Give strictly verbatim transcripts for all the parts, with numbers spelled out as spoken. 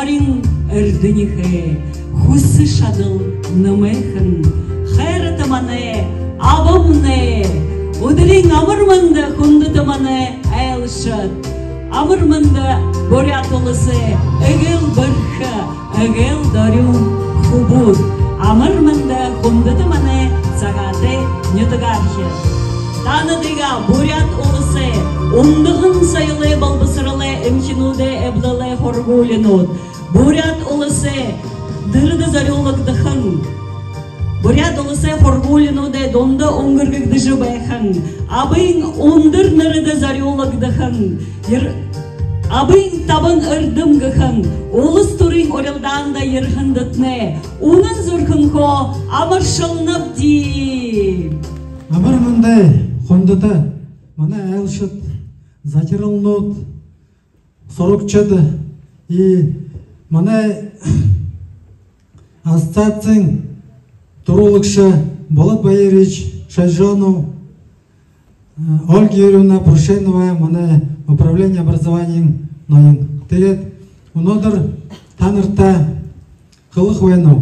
Эрдэнихэйнь хүсэ шадал нэмэхэн хайрата манай абамнай. Үдэрэй амар мэндэ, хүндэтэ манай айлшад! Амар мэндэ, Буряад Уласай эгээл бэрхэ, эгээл дорюун хүбүүд! Амар мэндэ, хүндэтэ манай Сагаатай нютагаархид! Таанадые Буряад Уласай үндэһэн соёлой, болбосоролой эмхинүүдэй эблэлэй һургуулинууд, Буряад Уласай дүридэ зорюулагдаһан, Буряад Уласай һургуулинуудай дунда үнгэргэгдэжэ байһан, абын үндэр нэрэдэ зорюулагдаһан, ер-, «Абын табан эрдэм» гэһэн улас түрын урилдаанда ерэһэндэтнай үнэн зүрхэнһөө амаршалнабди. Амар мэндэ, хүндэтэ манай айлшад, захиралнууд, сурагшад, и манай ассоциациин түрүүлэгшэ Болот Баирович Шойжонов, э, Ольга Юрьевна Пуршенова, манай управление образованиин ноён. Тиигээд мүнөөдэр таанарта хэлэхэ байнаб.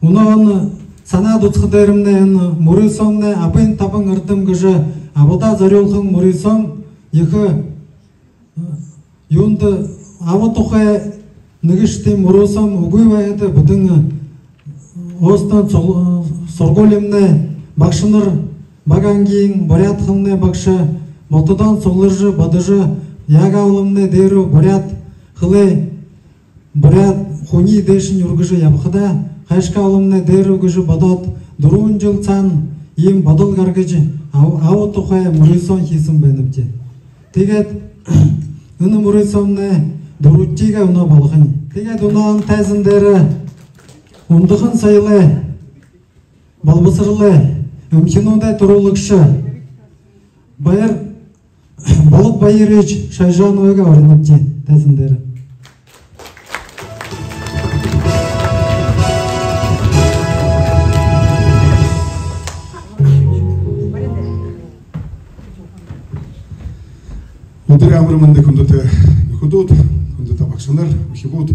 Мүнөө энэ санаа дутхадаармнай, энэ мүрысөөнэй «Абын табан эрдэм» гэжэ абадаа зорюулһан мүрысөөн ехэ, э, юундэ, аба тухай нэгэшье тиимэ мүрысөөн үгы байхада, бидэ, э, өөһэдөө сур-, э, һургуулимнай багшанар, бага ангиин буряад хэлэнэй багша болтодоо сугларжа, бодожо, яагаа боломнай дээрэ буряад хэлээ, буряад хүниие дээшэнь үргэжэ ябахадаа, хайшаа боломнай дээрэ гэжэ бодоод, дүрбэн жэл саана иимэ бодол гаргажа, аб-, аба тухай мүрысөөн хэһэн байнабди. Тиигээд энэ мүрысөөнэй дүрбэдэхиеэ мүнөө болгоноб. Тиигээд мүнөө энэ тайзан дээрэ үндэһэн соёлой, болбосоролой эмхинүүдэй түрүүлэгшэ Баяр-, Болот Баирович Шойжоновые уринабди тайзан дээрэ. Үдэрэй амар мэндэ, хүндэтэ нүхэдүүд, хүндэтэ багшанар, үхибүүд,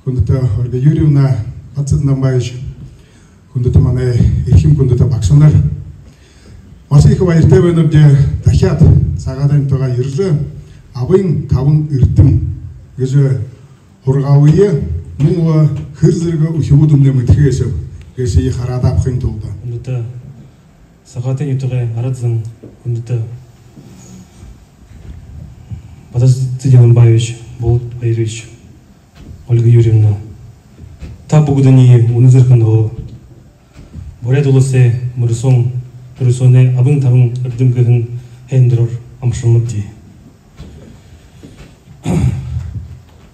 хүндэтэ Ольга Юрьевна, Бацыт Намбаевич, хүндэтэ манай эрхим хүндэтэ багшанар. Маш ехэ баяртай байнабди, дахяад Сагаатай нютагаа ерэжэ, «Абын табан эрдэм» гэжэ һургаабди. Мүн лэ хэр зэргэ үхибүүднай мэдэхэ гээшэб гээшые хараад абахын тула. Хүндэтэ Сагаатай нютагай арад зон, хүндэтэ Бацыт Намбаевич, Болот Баирович, Ольга Юрьевна, та бүгэдэниие үнэн зүрхэнһөө Буряад Уласай мүрысөөн, мүрысөөнэй «Абын табан эрдэм» гэһэн һайндэрөөр амаршалнабди.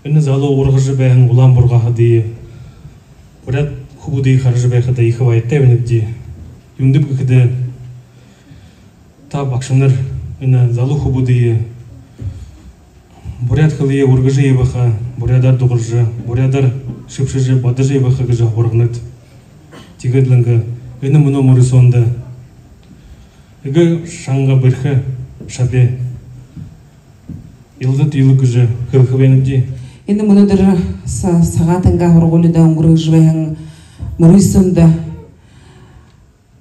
Энэ залуу ургажа байһан улаан бургааһадые, буряад хүбүүдые хаража байхада ехэ баяртай байнабди. Юундэб гэхэдэ, та, багшанар, энэ залуу хүбүүдые буряад хэлэеэ үргэжэ ябаха, буряадаар дугаржа, буряадаар шэбшэжэ, бодожо ябаха гэжэ һурганат. Тиигээд лэ энэ мүнөө мүрысөөндэ эгээ шанга бэрхэ шаби илдад илгэ гэжэ хэлэхэ байнабди. Энэ мүнөөдэр Са-, Сагаатайнгаа һургуулида үнгэргэжэ байһан мүрысөөндэ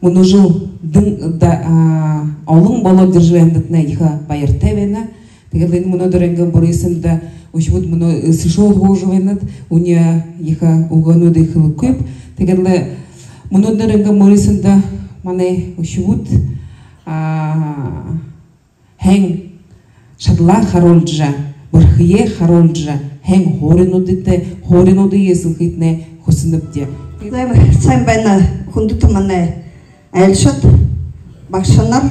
мүнөө жэл дэн-, да-, а, олон болоод ерэжэ байһандатнай ехэ баяртай байна. Тиигээд лэ энэ мүнөөдэр энэ мүрысөөндэ үхибүүд мүнөө сэшүүл һуужа байнат, үнөө ехэ үгэнүүдые хэлэхэгүйб. Тиигээд лэ мүнөөдэр энэ мүрысөөндэ манай үхибүүд, а, һайн шадалаа харуулжа, бэрхэеэ харуулжа, һайн һууринуудтай, һууринуудые эзэлхыетнай хүсэнэбди. Сайн, сайн байна, хүндэтэ манай айлшад, багшанар,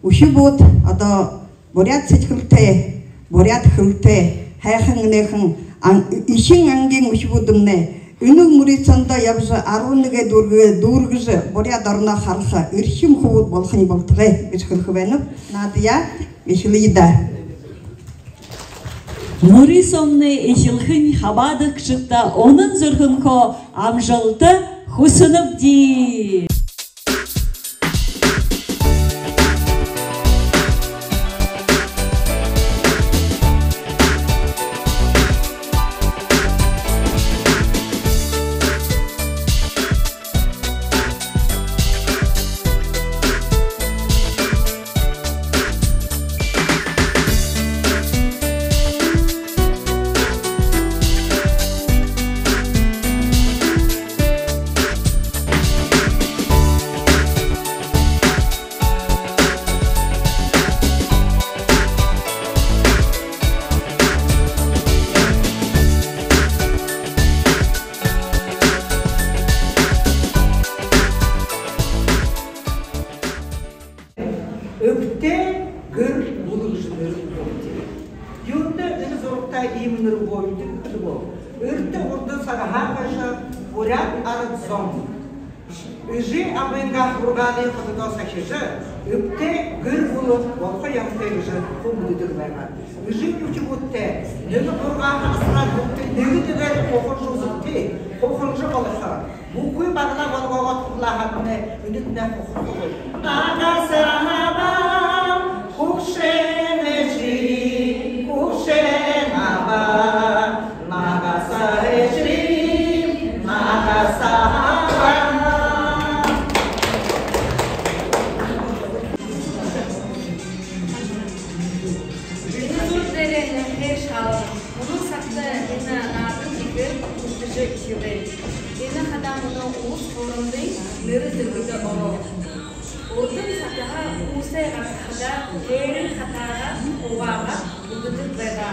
үхибүүд, одоо буряад сэдьхэлтэй, буряад хэлэтэй, һайхан энэхэн ан-, эхин ангиин үхибүүднай энэ мүрысөөндэ ябажа, арбан нэгэ дүүргэ-, дүүргэжэ, буряад ороноо хараха эрхим хүбүүд болохонь болтогой гэжэ хэлэхэ байнаб. Наадаяа эхилэе даа. Мүрысөөнэй эхилһэн хабаадагшадта үнэн зүрхэнһөө амжалта хүсэнэбди. Эртэ урда сагһаа хойшо буряад арад зон эжы абынгаа һургаалые хододоо сахижа, эбтэй гэр бүлэ болохо ёһотой гэжэ хүндэдэг байгаа. Эжы үхибүүдтээ нэгэ бургааһа асараад, бүгэдые нэгэ дээрээ хухаржа үзэгты, хухаржа болохо. Бүхы баглаа болгоод хубилаа һаатнай, үнэтнай хухархагүй. Нагаса аба, хүгшэн эжы, хүгшэн аба, нагаса эжы, нагаса аба. Энэ зураг дээрэ энэ хээр шаалга. Мүнөө сагта энэ наадан ехээр хүндэжэ эхилээ. Энэ хадаа мүнөө улас хоорондын нэрэ зэргэдэ ороо. Урдын сагһаа үүсээ гаргахадаа, хээрэй хатаагаа угаагаад үгэдэг байгаа.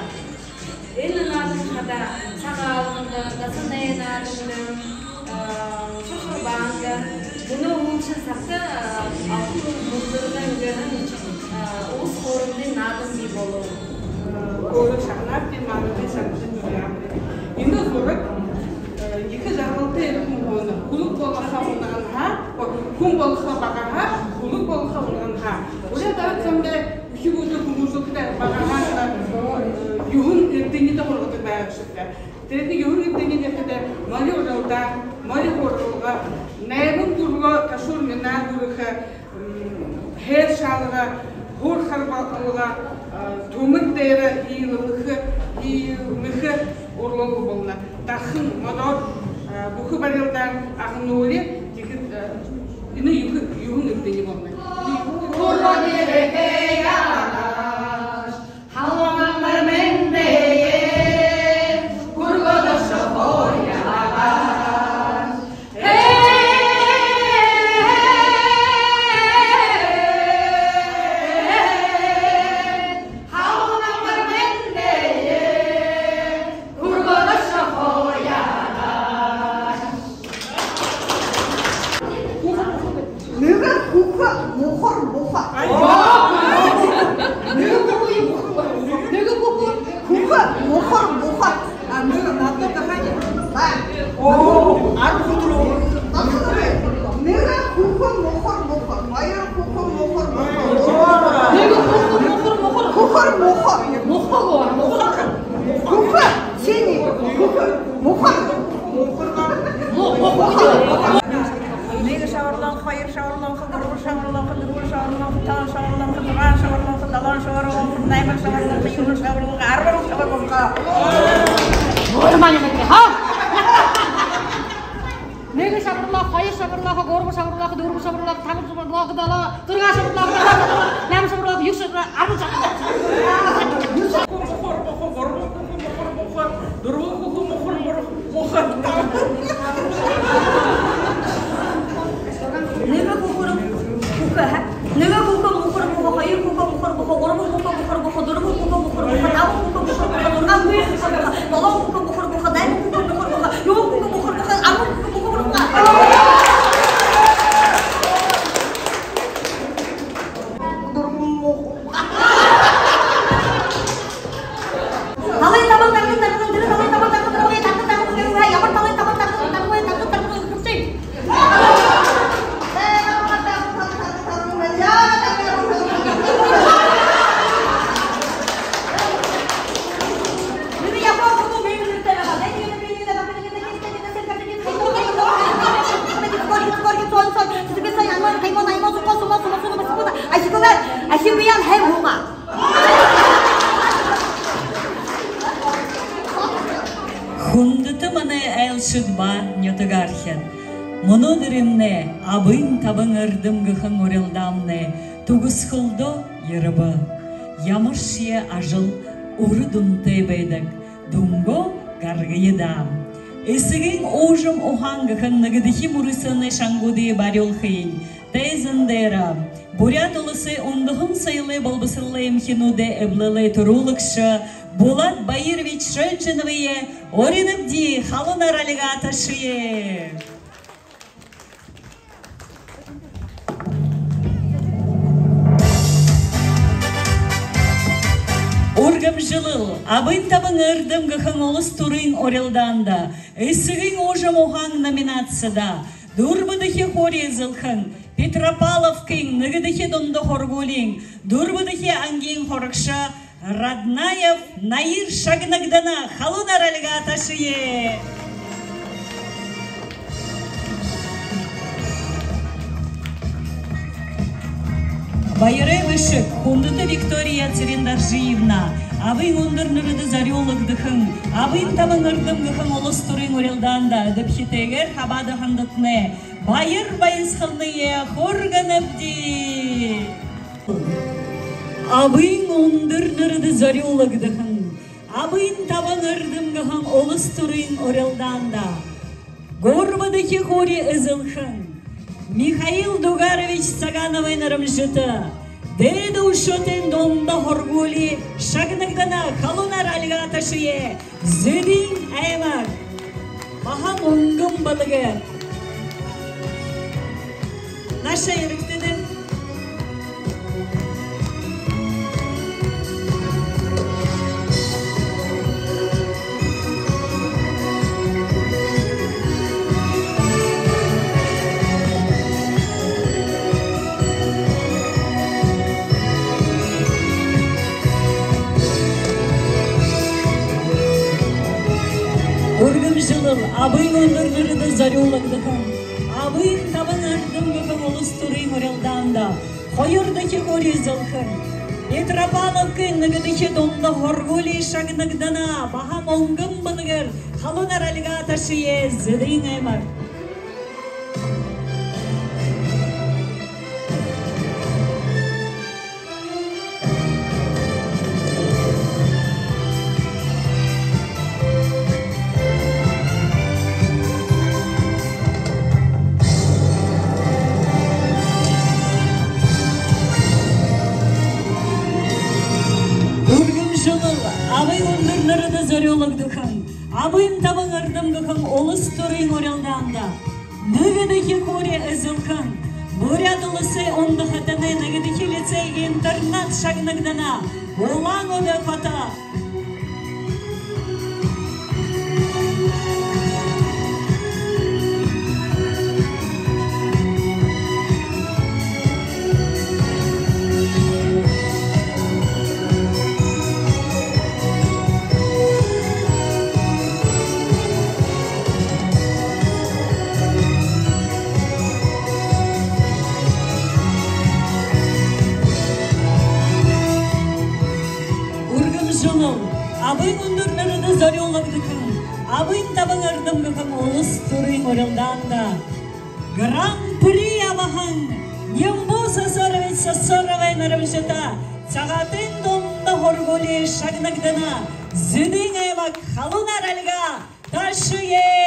Энэ наадан хадаа Сагаалганда, Дасанай нааданда, а, Шушарбаанда, мүнөө һүүлшын сагта, а, Алтан Бүндэрнэ гэһэн, а, улас хоорондын наадан бии болоо. Өөрөө шагнаад, би манайда шагнажа байна. Энэ зураг, э, ехэ жаргалтай эрэ хүн байна. Хүлэг болохо унаганһаа, хүн болохо багаһаа, хүлэг болохо унаганһаа. Буряад арад зондо үхибүүдые хүмүүжүүлхэдээ багаһаа, э, юһэн эрдэнитэй һургадаг байгаа шэгтэй. Тэрэтнай юһэн эрдэни гэхэдэ мори урилдаан, мори һургалга, найман дүрбөө ташуур минаа гүрэхэ, м, хээр шаалга, һуур харбалга, а, түмэр дээрэ иилэхэ, иилэхэ урлал болоно. Дархан, модоор, а, бүхэ барилдаан, Агын нури, тиихэдэ, а, энэ юһэн, юһэн эрдэни болоно. Халуун амар мэндые хүргэжэ, хаяа аба. Халуун амар мэндые хүргэжэ, хаяа аба. Нэгэ хүхэ мухар буха. Нэгэ хүхэ, хүхэ мухар буха. А, нэгэ надад дахиад. Ба. Оо, арбан хүхэ. Нэгэ хүхэ мухар буха. Хоёр хүхэ мухар буха. Нэгэ хүхэ мухар буха. Хүхэ муха. Муха гү? Муха. Хүхэ. Синий. Хүхэ. Муха. Муха. Нэгэ шабарлагаан, хоёр шабарлагаан, гурба шабарлагаан, дүрбэ шабарлагаан, табан шабарлагаан, зургаан шабарлагаан, долоон шабарлагаан, найман шабарлагаан, юһэн шабарлагаан, арбан шабарлагаан. Ой, маня, маня, ха? Нэгэ шабарлагаан, хоёр шабарлагаан, гурба шабарлагаан, дүрбэ шабарлагаан, табан шабарлагаан, долоон, зургаан шабарлагаан, найман шабарлагаан, юһэн шабарлагаан, арбан шабарлагаан. Дүрбэ хүхэ мухар буха. Нэгэ хүхэ, хүхэ, ха? Нэгэ хүхэ мухар буха, хоёр хүхэ мухар буха, гурба хүхэ мухар буха, дүрбэ хүхэ мухар буха, табан хүхэ мухар буха, зургаан хүхэ мухар буха, долоон хүхэ мухар буха, найман хүхэ мухар буха, юһэн хүхэ мухар буха, арбан хүхэ мухар буха. Талын табан тарган, тарган, тэрэ талын табан тарган, тарган, тарган, тарган, ямар талын табан тарган, тарган, тарган, тарган, тарган. Хүндэтэ манай айлшад ба нютагаархид! Мүнөөдэрэймнай «Абын табан эрдэм» гэһэн урилдаамнай түгэсхэлдөө ерэбэ. Ямаршье ажал үрэ дүнтэй байдаг. Дүнгөө гаргая даа. «Эсэгын уужам ухаан» гэһэн нэгэдэхи мүрысөөнэй шангуудые барюулхыень тайзан дээрэ Буряад Уласай үндэһэн соёлой болбосоролой эмхинүүдэй эблэлэй түрүүлэгшэ Булат Баирович Шойжиновые уринабди, халуунаар альга ташая. Үр Үргэмжэлэл, «Абын табан эрдэм» гэһэн улас түрын урилдаанда, «Эсэгын уужам ухаан» номинацида дүрбэдэхи һуури эзэлһэн Петропавловкын нэгэдэхи дунда һургуулиин дүрбэдэхи ангиин һурагша Раднаев Наир шагнагдана. Халуунаар альгаа ташая. Баярай бэшэг, хүндэтэ Виктория Цырендоржиевна, Абын үндэр нэрэдэ зорюулагдаһан «Абын табан эрдэм» гэһэн улас түрын урилдаанда эдэбхитэйгээр хабаадаһандатнай баяр баясхалание хүргэнэбди. Абын үндэр нэрэдэ зорюулагдаһан «Абын табан эрдэм» гэһэн улас түрын урилдаанда гурбадахи һуури эзэлһэн Михаил Дугарович Цагановай нэрэмжэтэ дээдэ үшөөтэйн дунда һургуули шагнагдана. Халуунаар альгаа ташая. Зэдын аймаг. Баһа Мүнгэн Бэлэгэй. Наашаа ерэгты даа. Үргэмжэлэл, Абын үндэр нэрэдэ зорюулагдаһан «Абын табан эрдэм» гэһэн улас түрын урилдаанда хоёрдохи һуури эзэлһэн Петропавловкын нэгэдэхи дунда һургуули шагнагдана. Баһа Мүнгэн Бэлэгэй. Халуунаар альгаа ташая, Зэдын аймаг. Үргэмжэлэл, Абын үндэр нэрэдэ зорюулагдаһан «Абын табан эрдэм» гэһэн улас түрын урилдаанда нэгэдэхи һуури эзэлһэн Буряад Уласай ундахатанай нэгэдэхи лицей-интернат шагнагдана. Улаан-Үдэ хото. Үргэмжэлэл, Абын үндэр нэрэдэ зорюулагдаһан «Абын табан эрдэм» гэһэн улас түрын урилдаанда гран-при абаһан Нимбу Сосорович Сосоровай нэрэмжэтэ Сагаатайн дунда һургуули шагнагдана. Зэдын аймаг. Халуунаар альга ташая.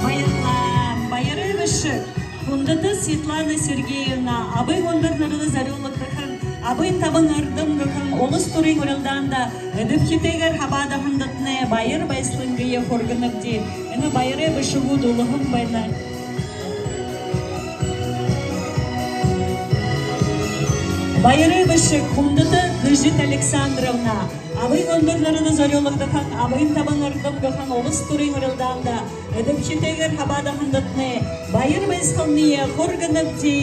Баярлаа. Баярай бэшэг. Хүндэтэ Светлана Сергеевна, Абын үндэр нэрэдэ зорюулагдаһан «Абын табан эрдэм» гэһэн улас түрын урилдаанда эдэбхитэйгээр хабаадаһандатнай баяр баясхалангые хүргэнэбди. Энэ баярай бэшэгүүдые дуулаһан байна. Баярай бэшэг, хүндэтэ Дэжит Александровна, Абын үндэр нэрэдэ зорюулагдаһан «Абын табан эрдэм» гэһэн улас түрын урилдаанда эдэбхитэйгээр хабаадаһандатнай баяр баясхалангые хүргэнэбди.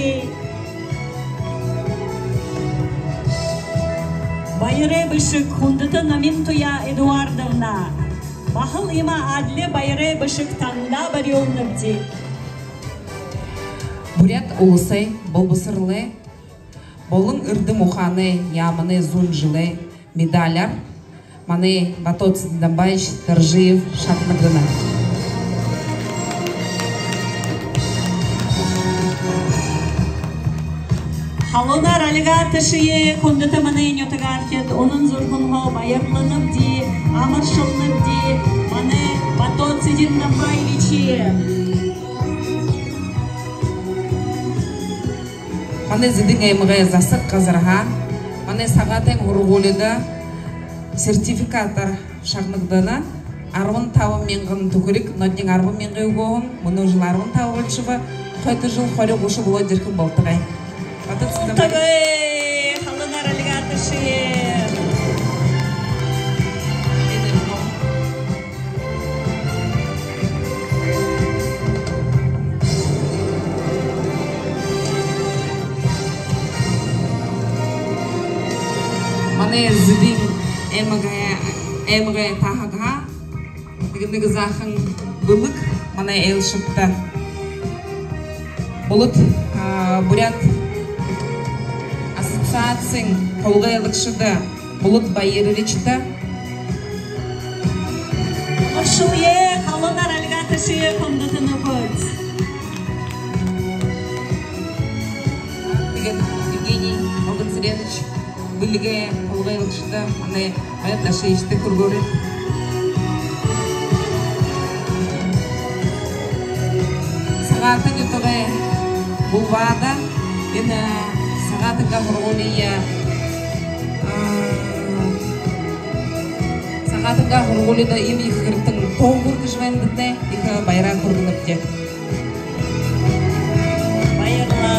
Баярай бэшэг, хүндэтэ Номин-Туяа Эдуардовна, баһал иимэ адли баярай бэшэг танда барюулнабди. Буряад Уласай болбосоролой болон эрдэм ухаанай яаманай зуун жэлэй медаляар манай Бато Цыдендамбаевич Доржиев шагнагдана. Халуунаар альга ташая, хүндэтэ манай нютагаархид, үнэн зүрхэнһөө баярланабди, амаршалнабди манай Бато Цыдендамбаевичые. Манай Зэдын аймагай засаг газарһаа манай Сагаатайн һургуулида сертификатаар шагнагдана. Арбан табан мянган түхэриг, ноднин арбан мянга үгөөһэн, мүнөө жэл арбан таба болошобо, хойто жэл хори, гуша болоод ерэхэ болтогой. Бата Цыдендамбаевич. Тагай, халуунаар альга ташая. Манай Зэдын аймагай, аймагай таһагһаа нэгэ, нэгэ заахан бэлэг манай айлшадта. Булад, а, Буряад ассоциациин толгойлогшодо Булад Баировичта. Амаршалая, халуунаар альга ташая, хүндэтэ нүхэд. Тиигээд Евгений Богоцыревич бэлэгэй толгойлогшодо манай Баяр Дашиевичта хүргөөрэй. Сагаатайн нютагай булваада, энэ Сагаатайнгаа һургуулиие, а, Сагаатайнгаа һургуулида иимэ ехэ хэртэн туһа хүргэжэ байнадатнай ехэ баяраа хүргэнэбди. Баярлаа.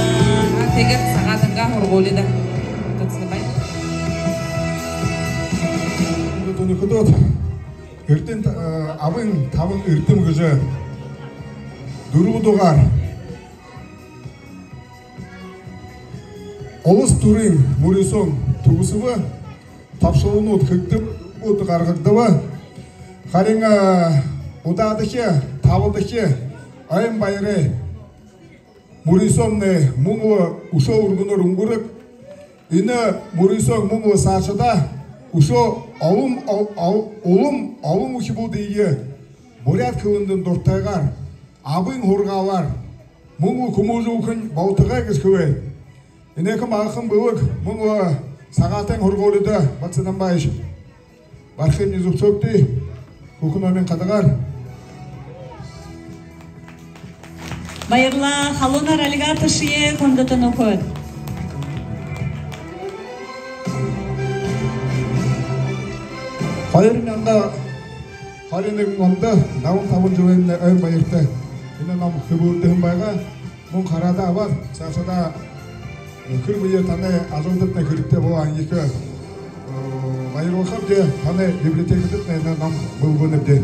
А, тиигээд Сагаатайнгаа һургуулида. Тусна бай. Хүндэтэ нүхэд, Эрдэм, э, абын табан эрдэм гэжэ дүрбэдүгээр улас түрын мүрысөөн түгэсэбэ, тобшолонууд хэгдэбэ, дүрбэдүүд гаргагдаба. Харин, э, удаадахи, табадахи ойн баярай мүрысөөнэй мүн лэ үшөө үргэнөөр үнгэрэг. Энэ мүрысөөн мүн лэ саашадаа үшөө олон, ол-, ол-, улам олон үхибүүдые буряад хэлэндэнь дуратайгаар, абын һургаалаар мүн лэ хүмүүжүүлхэнь болтогой гэжэ хэлээ. Энэхэн багахан бэлэг мүн лэ Сагаатайн һургуулида, Бата Цыдендамбаевич, бархыемни зүбшөөгты, хүхэ номин хадагаар. Баярлаа, халуунаар альга ташая, хүндэтэ нүхэд. Хоёр мянга хорин нэгэн ондо набан табан жэлэймнай ойн баярта энэ ном хэбүүрдэһэн байгаа. Мүн хараадаа абаад, саашадаа хэр бэе танай ажалдатнай хэрэгтэй болоо һаань, ехэ, э, баярлахабди, танай библиотекадатнай энэ ном бэлэглэнэбди.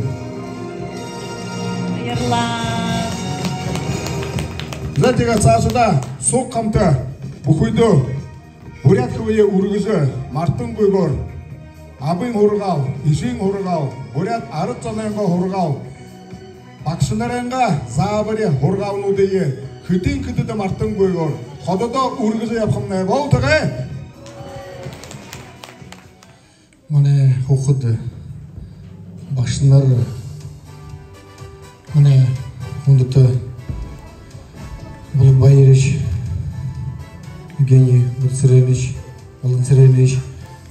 Баярлаа. За, тиигээд саашадаа суг хамта бүхыдөө буряад хэлэеэ үргэжэ, мартангүйгөөр абын һургаал, эжын һургаал, буряад арад зонойнгоо һургаал, багшанарайнгаа заабари, һургаалнуудые хэдын хэдыдэ мартангүйгөөр хододоо үргэжэ ябахамнай болтогой. Манай хүүхэд, багшанар, манай хүндэтэ Булад Баирович, Евгений Богоцыревич, Булад Цыдендамбаевич,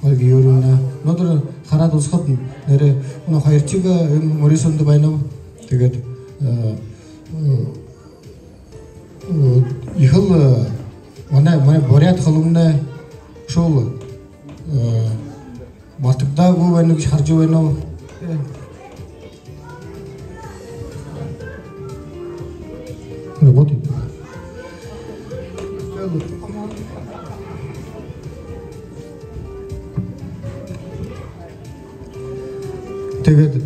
Ольга Юрьевна. Мүнөөдэр хараад үзэхэдэнь, нээрээ мүнөө хоёртойгоо энэ мүрысөөндэ байнаб. Тиигээд, э, э, э, ехэл, э, манай, манай буряад хэлэмнай шүлэ, э, мартагдаагүй байна гэжэ хаража байнаб. Работает. Тиигээд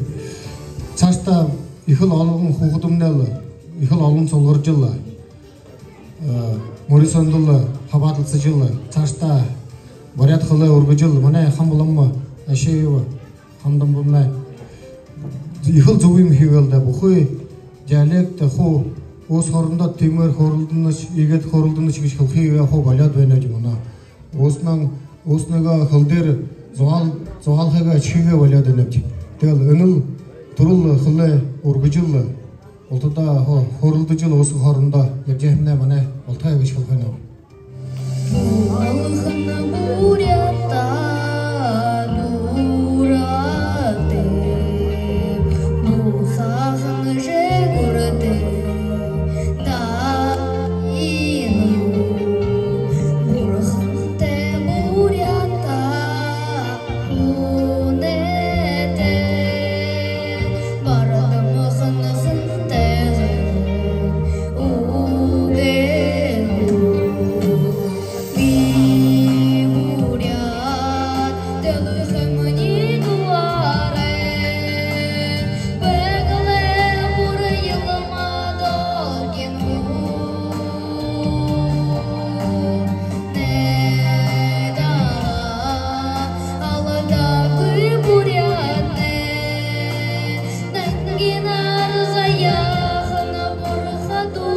саашадаа ехэл олон хүүхэднай лэ, ехэл олон сугларжа лэ, э, мүрысөөндэ лэ хабаадалсажа лэ, саашадаа буряад хэлээ үргэжэ лэ, манай Хамба лама Аюшеева Хамба ламамнай ехэл зүб юумэ хэгээл даа, бүхы диалект хуу уус хоорондоо тиимээр хөөрэлдэнэш, иигээд хөөрэлдэнэш гэжэ хэлэхыгээ хуу болёод байнабди мүнөө. Ууснан, ууснайгаа хэлэгээр зугаал-, зугаалхыгаа эшэхыгээ болёод байнабди. Тиигээл энэл түрэл хэлээ үргэжэ лэ, бултадаа хө-, хөөрэлдэжэ лэ, уус хоорондоо ябажа ябахамнай манай болтогой гэжэ хэлэхэ байнаб. Булгалхан буряадта дууратай, бусахан жэгүүртэй, дайнуу бурхантай буряадта хүнэтэй, бардамхан сэнтэйгөөр үгы гү. Би буряад, дэлхэймни дулаараа, бэгэлэй бурьялма долгин гү. Найдалаа алдаагүй буряадни, нангинаар заяахан бурхад гү.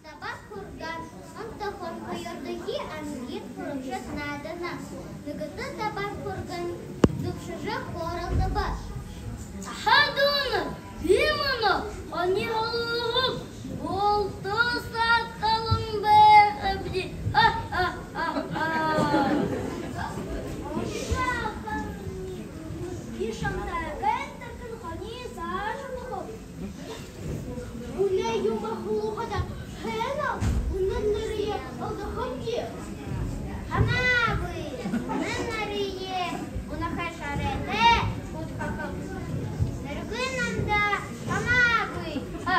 Табаһа хүргэн, онтохон хоёрдохи ангиин һурагшад наадана. Нэгэтэ табаһа хүргэн зүбшэжэ хөөрэлдэбэ. Саха дуунар, би мүнөө хони һолгооб, булта саад халан байхабди. Ха-ха-ха-ха. Ошоо, би шамтай гэнтэ хони саашалхаб. Үнэн юм ахалуухада, хэн унан нэрые алдахаб даа? Хамаагүй, үнэн нэрые унахай шарайтай удхахаб. Нэрэгынь намда хамаагүй. Ха,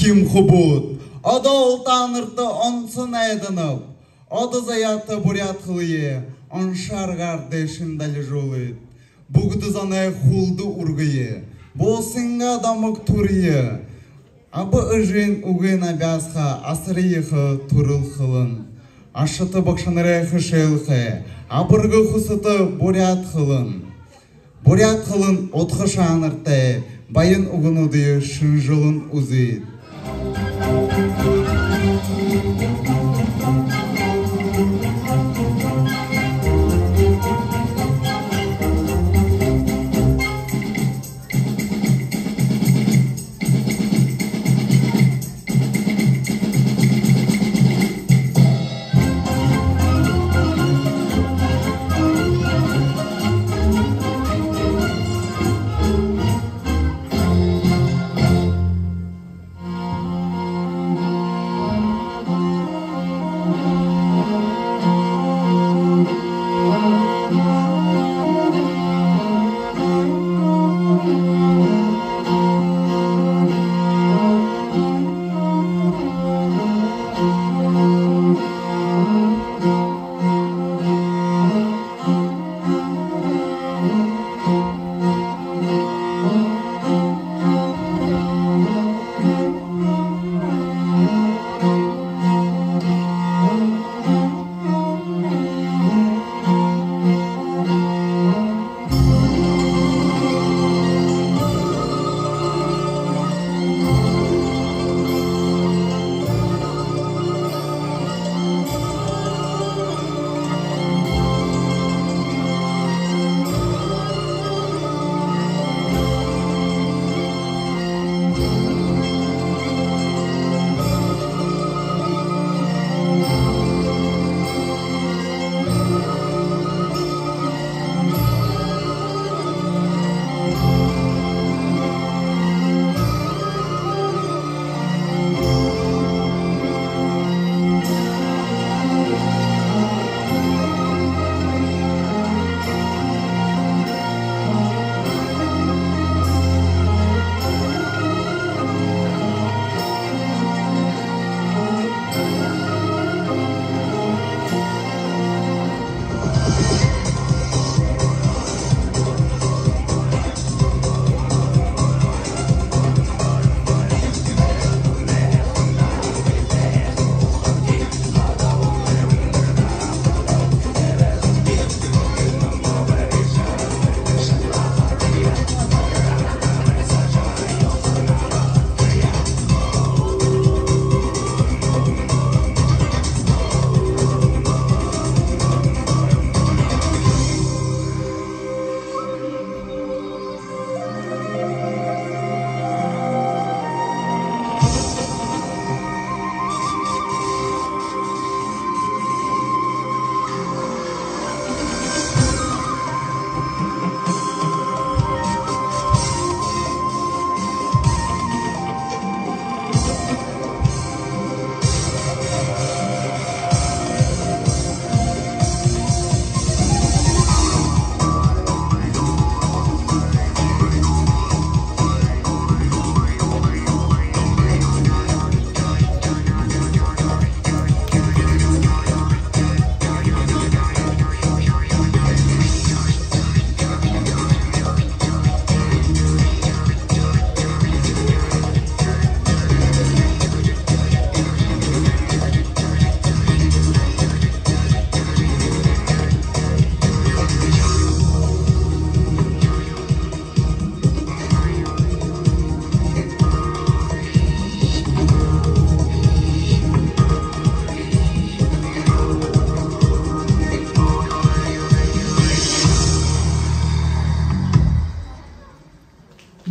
Иимэ хүбүүд, одоол таанарта онсо найданаб. Одо заяата буряад хэлые онсо аргаар дээшэнь далижуулыт. Бүгэдэ зоной хүлдэ үргэе, буусынгаа домог түрые. Аба эжын үгын абяасха асари ехэ түрэл хэлэн. Ашата багшанарай хэшээлхэ, абарга хүсэтэ буряад хэлэн. Буряад хэлэн удха шанартай баян үгэнүүдые шэнжэлэн үзыт.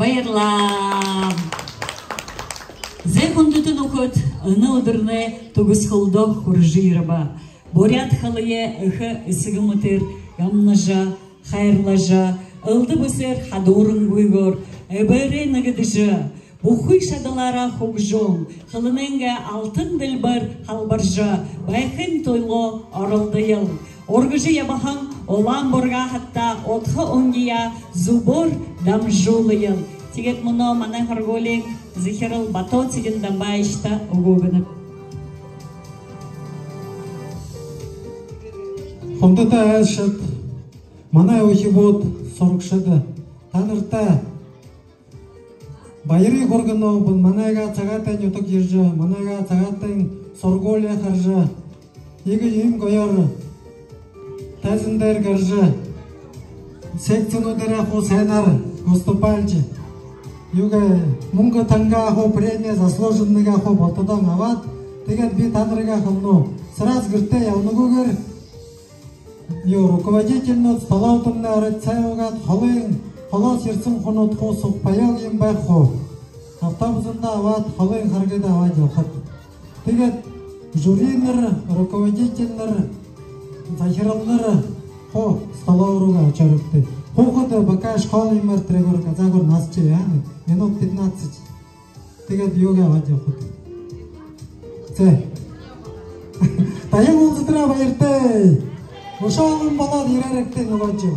Баярлаа. Зай, хүндэтэ нүхэд, энэ үдэрнай түгэсхэлдөө хүрэжэ ерэбэ. Буряад хэлые эхэ эсэгэ мэтээр гамнажа, хайрлажа, элдэб эсээр хадуурангүйгөөр эбээрээ нэгэдэжэ, бүхы шадалаараа хүгжөөн, хэлэнэйнгээ алтан дэлбээр халбаржа байхын түлөө оролдоёл. Ургажа ябаһан улаан бургааһадта удха унгияа зүбөөр дамжуулаял. Тиигээд мүнөө манай һургуулиин захирал Бато Цыдендамбаевичта үгэ үгэнэб. Хүндэтэ айлшад, манай үхибүүд, һурагшад, танарта баярые хүргэнэб. Манайгаа Цагаатай нютаг ерэжэ, манайгаа Цагаатайн һургуулияа хаража, иигээд иимэ гоёор тайзан дээрэ гаража, секцинүүдээрээ хуу һайнаар выступальжа, юугээ, мүнгэ тангаа хуу, премия заслуженныгаа хуу бултадаа абаад, тиигээд би танарые хэлэнэб: сразу гэртээ ябанагүйгөөр, юу, руководительнүүд столоватамнай ороод, сай уугаад, холын, холоһоо ерэһэн хүнүүд хуу сухпайёо юм байха хуу. Автобусаһаа абаад, холын харгыда абаад ябахат. Тиигээд жюринэр, руководительнэр, захиралнар хуу столовый руугаа ошоорогты. Хүүгэд бака школа юумээр, тэрээгүүр газаагуур наадажа яана. Минут пятнадцать. Тиигээд юугээ абаад ябахат. Зэ. Таян уулзатараа баяртай. Үшөө олон болоод ерээрэгты, нүгөөшье.